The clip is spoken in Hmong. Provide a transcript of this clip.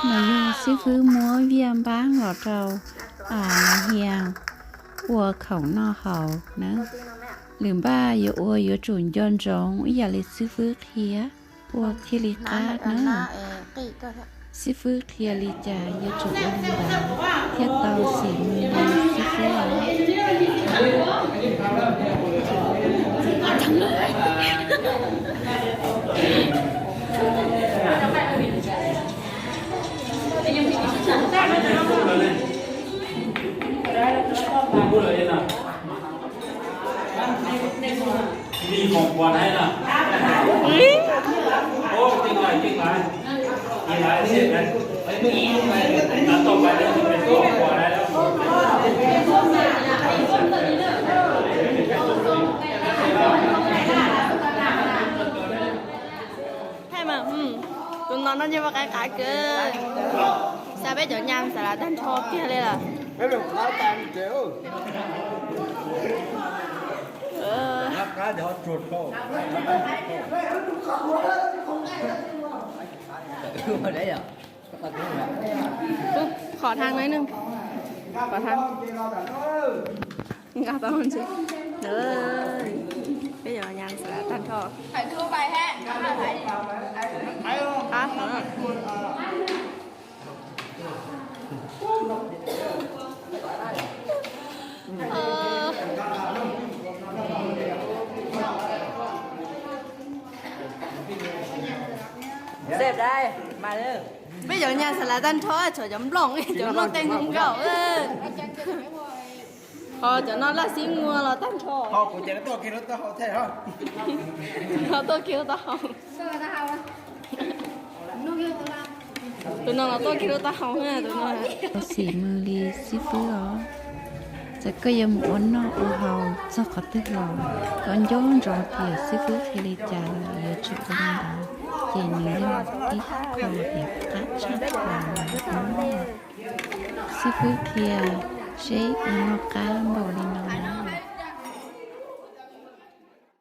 No yog xib fwb muab viaj npab los rau Nas Hias ua khoom noj haus na. Lwm npaj yuav ua yuav tsum nco ntsoov ib yam li xib fwb qhia, ua thiaj li qab na. Xib fwb qhia li cas yuav tsum ua li ntawd thiaj tau xim li xib fwb os. Thaij mas, tus no noj nyiaj muaj qaib qab kawg. Xav peb cov nyas xav lav tag nrho kiag li lawm. Qhov thang no, qhov thang. Nqa tau ntsis. Peb cov nyas xav lav tag nrho. Peb cov nyas xav lav tag nrho, tshuav cov nplooj, cov nplooj tej nkaus nkaus. Ho cov no laj xib muag los tag nrho. Ho tuaj kiag lub taub hau. Tus no los tuaj kiag lub taub hau na, tus no. Xim mus li xib fwb os. Txawm koj yuav mus ua noj ua haus txog qhov twg los koj nco ntsoov tias xib fwb qhia li cas los yuav tsum ua li ntawd, ces nws yog ib qho tias qab tshaj plaws. Xib fwb qhia seb ua noj qab npaum li no.